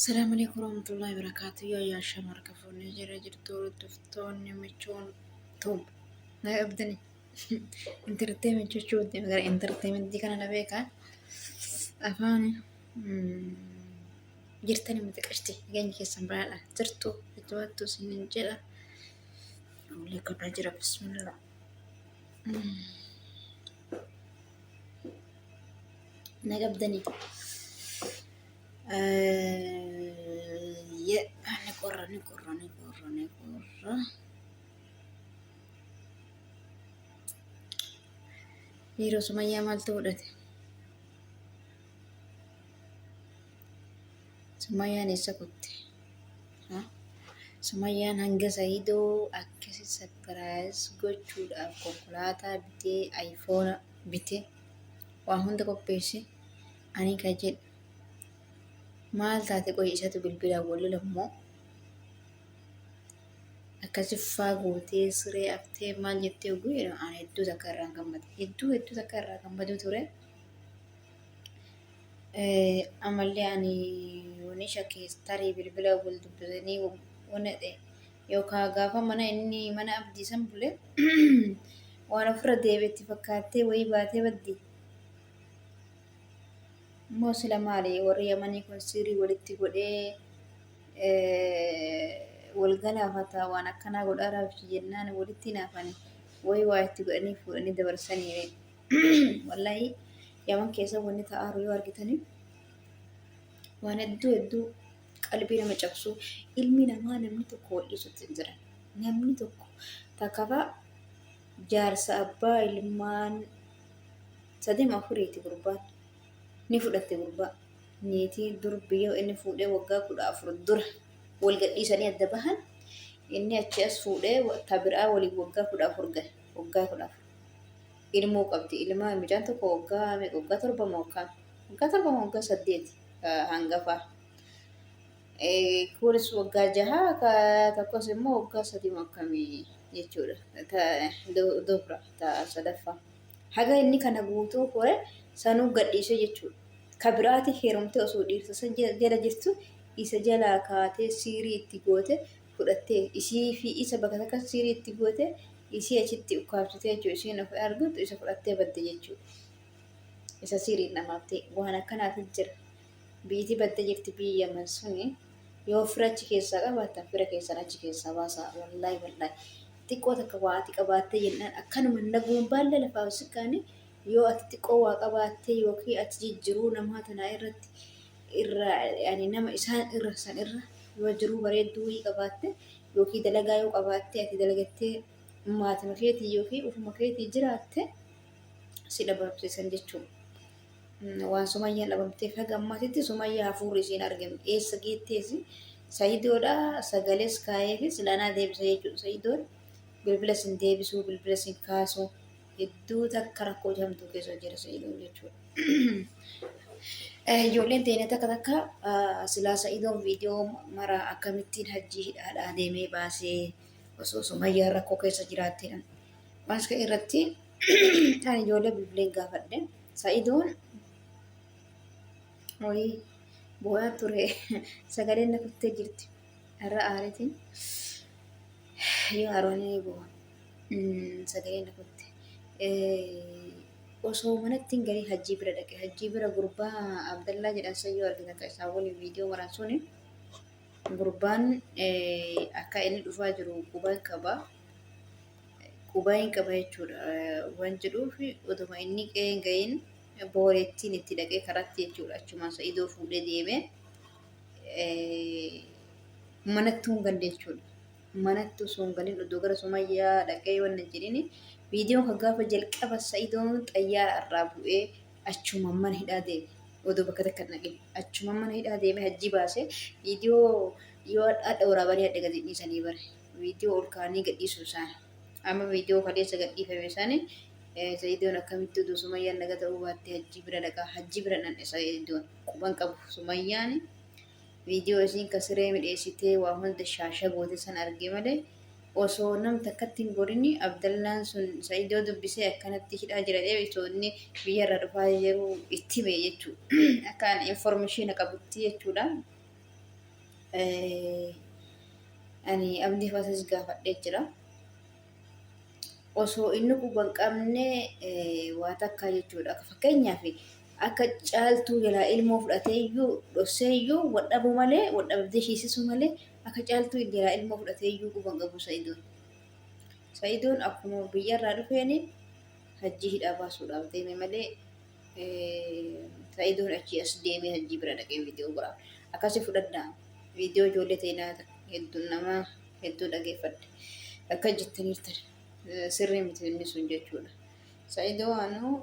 Salaam alaikum warahmatullahi wabarakatuh. Yaa yaa shamar kafuunee jira jirtu hordoftoonni michuun tub. Na qabdani. Entertainment jechuun gara entertainmentii kana na beekaa. Afaan jirtani miti qashti nageenya keessan biraadha. Jirtu itti isinin jedha. Walii qabaa jira bismillah. Na qabdani. Ni qorra ni qorra ni qorra ni qorra. Yeroo Sumayyaa maaltu fudhate? Sumayyaan eessa kutte? Sumayyaan hanga Sa'idoo akkasi sapiraayiz gochuudhaaf konkolaataa bitee ayifoona bitee waa hunda qopheesse ani ka jedhu maal taate qoy isatu bilbilaan wal lola immoo akkasi faa gootee siree aftee maal jettee oguu jedhu ani hedduu takka irraan gammade hedduu hedduu takka irraa gammaduu ture. Amallee ani wani shakke tarii bilbila wal dubbisanii wani ta'e yookaan gaafa mana inni mana abdii san bule waan ofirra deebi'etti fakkaattee wayii baatee baddi. Immoo sila maali warri yamanii kun siirii walitti godhee wal galaafata waan akkanaa godhaa raabsi jennaan walitti hinaafani wayii waa itti godhanii fuudhanii dabarsanii. Wallahi yaman keessa wanni ta'aaru yoo argitani waan hedduu hedduu qalbii nama cabsu ilmi namaa namni tokko wal dhiisutti hin jiran. Namni tokko takkafaa jaarsa abbaa ilmaan sadima afuriiti gurbaan ni fudhatte gurbaa niitii dur biyya inni fuudhee waggaa 14 dura wal gadhiisanii adda bahan inni achi as fuudhee tabiraa waliin waggaa 14 gahe waggaa 14 ilmoo qabdi. Ilma mucaan tokko waggaa meeqa waggaa 7 moo akkam waggaa 7 moo waggaa 8 hangafaa. Kunis waggaa 6 tokkos immoo waggaa 3 moo akkamii jechuudha. Dubra ta sadaffaa. Haga inni kana guutuu hore sanuu gadhiisee jechuudha. Ka biraati heerumtee osoo dhiirsa san jala jirtu isa jalaa kaatee siirii itti goote fudhattee isii fi isa bakka takka siirii itti goote isii achitti ukkaamsitee jechuudha. Isiin of argatu isa fudhattee badde jechuudha. Isa siiriin dhamaaftee waan akkanaatu jira. Biyyiti badde jirti biyyi Yaman suni yoo fira achi keessaa qabaattan fira keessan achi keessaa baasaa wallaahi wallaahi. Xiqqoo takka waa ati qabaattee jennaan akkanuma naguun baalla lafaa si kaane yoo ati xiqqoo waa qabaattee yookiin ati jijjiruu namaa tanaa irratti irra yani nama isaan irra san irra yoo jiruu bareedduu wayii qabaatte yookiin dalagaa yoo qabaatte ati dalagattee maatima keetii yookiin ufuma keetii jiraatte si dhabamsiisan jechuudha. Waan Sumayyaan dhabamteef haga ammaatitti Sumayyaa hafuurri isiin argamne eessa geetteesi Sayidoodha sagalees kaayeefi silaanaa deebisa jechuudha. Sayidoon bilbila sin deebisuu bilbila sin kaasuu hedduu takka rakkoo jamtuu keessa jira Sayidoon jechuudha. Ijoolleen teenya takka takka silaa Sa'idoon viidiyoo mara akkamittiin hajjii hidhaadhaa deemee baasee osoo Sumayyaan rakkoo keessa jiraatteedha. Waan kana irratti ani ijoollee bilbileen gaafadhe. Sa'idoon wayii boo'aa ture sagaleen na kuttee jirti. Irra aareetiin yoo aaroon boo'a sagaleen na kutte. Osoo manatti hin galin hajjii bira dhaqe. Hajjii bira gurbaa Abdallaa jedhan san yoo argitan kan isaan waliin viidiyoo maran suni gurbaan akka inni dhufaa jiru quba hin qaba. Quba hin qaba jechuudha. Waan jedhuuf oduma inni qe'ee hin gahin booreettiin itti dhaqee karatti jechuudha. Achumaan Sa'idoo fuudhee deeme manatti hin galle jechuudha. Manatti osoo hin galin odoo gara Sumayyaa dhaqee wanna hin jedhini viidiyoon kan gaafa jalqaba Sa'idoon xayyaara irraa bu'ee achumaan mana hidhaa deeme odoo bakka takka hin dhaqin achumaan mana hidhaa deeme hajjii baase viidiyoo yoo hadha waraabanii hadha gadi dhiisanii bare viidiyoo ol kaanii gadhiisuu isaani amma viidiyoo kaleessa gadhiifame sani Sa'idoon akkamitti odoo Sumayyaan naga ta'uu baatte hajjii bira dhaqaa hajjii bira dhandhe Sa'idoon quban qabu Sumayyaan Video isiin ka siree midheessitee waa hunda shaasha goote san arge malee osoo nam takkatti hin gorini Abdallaan sun Sa'idoo dubbisee akkanatti hidhaa jira jedhee osoo inni biyya irraa dhufaa jiru itti hime jechuu akka ani information qabutti jechuudha. Ani abdii faasis gaafadhee jira. Osoo inni quba hin qabne waa takka jechuudha. Akka fakkeenyaaf akka caaltuu jalaa ilmoo fudhatee iyyuu dhossee iyyuu wal dhabuu malee wal dhabdee hiisisuu malee akka caaltuu jalaa ilmoo fudhatee iyyuu quba hin qabu Sa'idoon. Sa'idoon akkuma biyyarraa dhufeen hajjii hidhaa baasuudhaaf deeme malee Sa'idoon achii as deemee hajjii bira dhaqee viidiyoo biraa akkasii fudhadhaa. Viidiyoo ijoollee teenaa hedduu nama hedduu dhageeffadhe. Akka jettaniirtan sirrii miti inni sun jechuudha. Sa'idoo anuu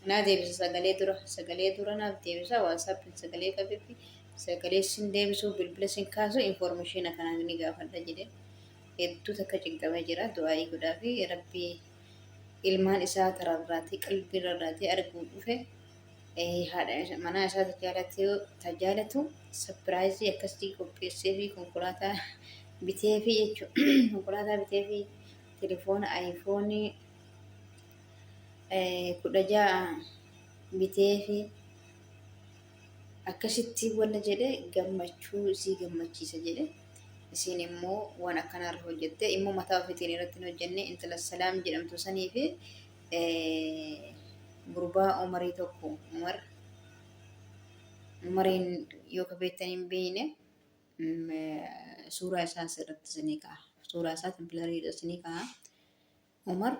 naa deebisa sagalee dura naaf deebisa WhatsAppiin sagalee qabeefi sagalee sin deebisuu bilbila sin kaasu information kanaa ni gaafadha jedhe hedduu takka cinqamee jira. Du'aa'ii godhaa fi rabbii ilmaan isaa tararraatee qalbii rarraatee arguu dhufe haadha manaa isaa tajaalatu surprise akkasii qopheessee fi konkolaataa bitee fi jechuudha. Konkolaataa bitee fi telefoona iPhone 16 bitee fi akkasitti wanna jedhe gammachuu isii gammachiisa jedhe. Isiin immoo waan akkanaarra hojjette immoo mataa ofiitiin irratti hin hojjenne intala Salaam jedhamtu sanii fi gurbaa Umarii tokko Umar Umariin yoo ka beektan hin beekne suuraa isaa asirratti isinii ka'a. Suuraa isaa templariidha isinii ka'a. Umar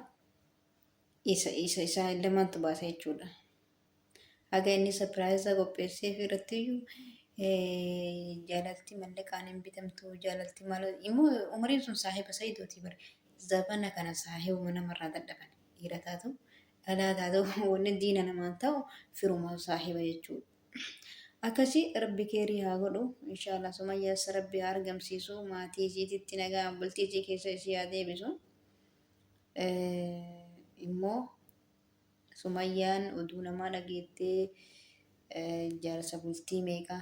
isa isa lamaantu baasa jechuudha. Haga inni surprise qopheessee fi irratti iyyuu jaalalti mallaqaan hin bitamtu jaalalti maal immoo umriin sun saahiba sa'idooti bare zabana kana saahibuma namarraa dadhaban dhiira taatu dhalaa taatu wanni diina namaan ta'u firuma saahiba jechuudha. Akkasii rabbi keerii haa godhu inshaallah sumayyaas rabbi haa argamsiisu maatii isiititti nagaa bultii isii keessa isii haa deebisu. Immoo Sumayyaan oduu namaa dhageettee jaarsa bultii meeqa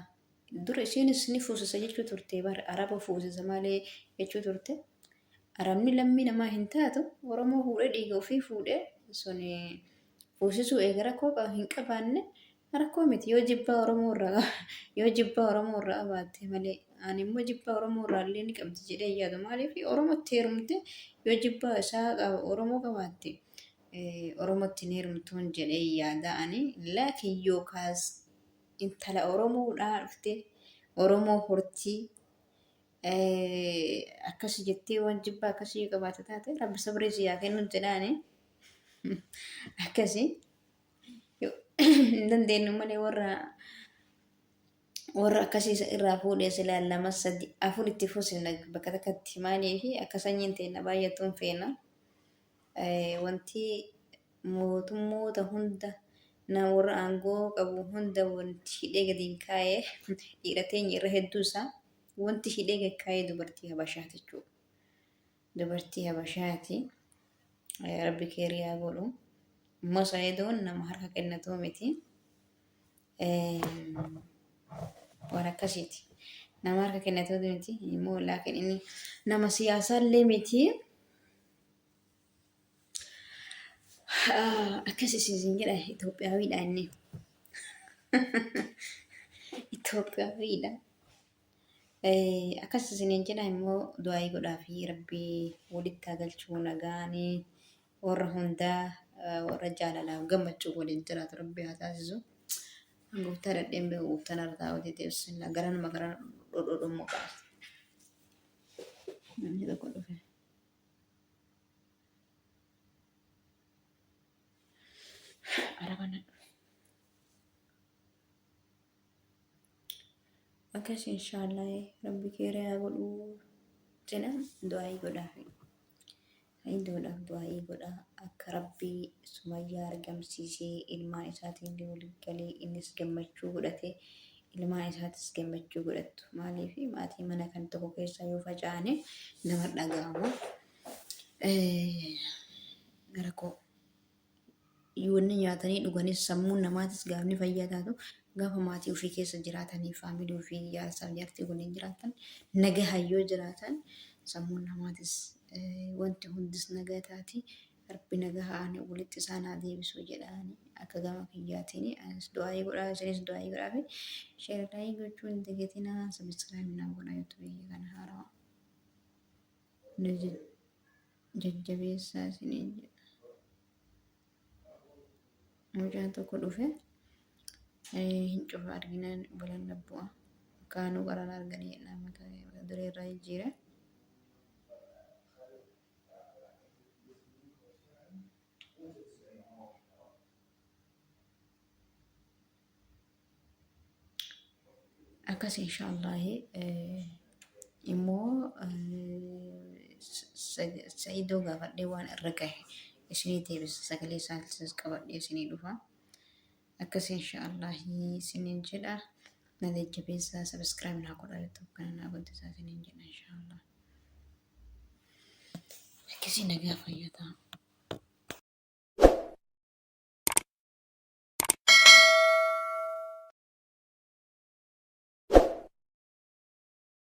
dura isheenis ni fuusisa jechuu turte bar araba fuusisa malee jechuu turte. Arabni lammii namaa hin taatu Oromoo fuudhee dhiiga ofii fuudhee sun fuusisuu eega rakkoo hin qabaanne rakkoo miti yoo jibbaa Oromoo irraa yoo jibbaa Oromoo irraa qabaatte malee ani immoo jibbaa Oromoo irraa illee ni qabdi jedhee yaadu maaliif Oromootti heerumte yoo jibbaa isaa Oromoo qabaatte Oromootti hin heerumtuun jedhee yaada ani laakiin yookaas intala Oromoodhaa dhufte Oromoo hortii akkasi jettee waan jibbaa akkasii yoo qabaate taate rabbi sabrii si haa kennu jedhaani akkasi hin dandeenyu malee warra warra akkasii isa irraa fuudhee silaa lama sadi afur itti fuusifna bakka takkatti maaliif akka sanyiin teenna baay'atuun feena. Wanti mootummoota hunda na warra aangoo qabu hunda wanti hidhee gadi hin kaa'ee dhiira teenya irra hedduu isaa wanti hidhee gad kaa'ee dubartii habashaati jechuudha. Dubartii habashaati. Rabbi keerii haa godhu. Immoo Sa'idoon nama harka kennatuu miti. Waan akkasiiti. Nama harka kennatuu miti. Immoo laakiin inni nama siyaasaallee miti. Akkas isin jedha Itoophiyaawiidha inni. Itoophiyaawiidha. Akkas isiniin jedha immoo du'aayii godhaa fi rabbii walitti haa galchuu nagaanii warra hundaa warra jaalalaaf gammachuu waliin jiraatu rabbi haa taasisu. Gooftaa dhadheen beeku gooftaan har'a taa'uutii teessina gara nama gara dhodhodhommoo qaba. Namni tokko dhufe. Araba na dhufe. Akkas inshaallah rabbi keera haa godhuu jedha du'aayii godhaa fi Sa'idoodhaaf du'aayii godhaa akka rabbi sumayyaa argamsiisee ilmaan isaatiin waliin galee innis gammachuu godhatee ilmaan isaatis gammachuu godhattu maaliif maatii mana kan tokko keessaa yoo faca'ane nama dhaga'amu rakkoo wanni nyaatanii dhuganis sammuun namaatis gaafni fayyaa taatu gaafa maatii ofii keessa jiraatanii family ofii jaarsaaf jaartii waliin jiraatan nagaha yoo jiraatan sammuun namaatis wanti hundis nagaa taati. Rabbi nagahaan walitti isaan haa deebisu jedhaani akka gama kiyyaatiin anis du'aayii godhaa isinis du'aayii godhaa fi sheer laayii gochuu hin dagatinaa sabiskiraayib naa godhaa yuutuubii kana haarawaa na jajjabeessaa isiniin jedha. Mucaan tokko dhufe hin cufa arginaan balaan bu'a. Kaanuu qaraan arganii jennaan mata duree irraa jijjiire. Akkas inshaallahi immoo Sa'idoo gaafadhee waan irra gahe isinii deebisa sagalee isaas qabadhee isinii dhufa. Akkas inshaallahi isiniin jedha. Na jajjabeessaa subscribe naa godhaa YouTube kana naa guddisaa isiniin jedha inshaallah. Akkasii nagaa fayyaa ta'a.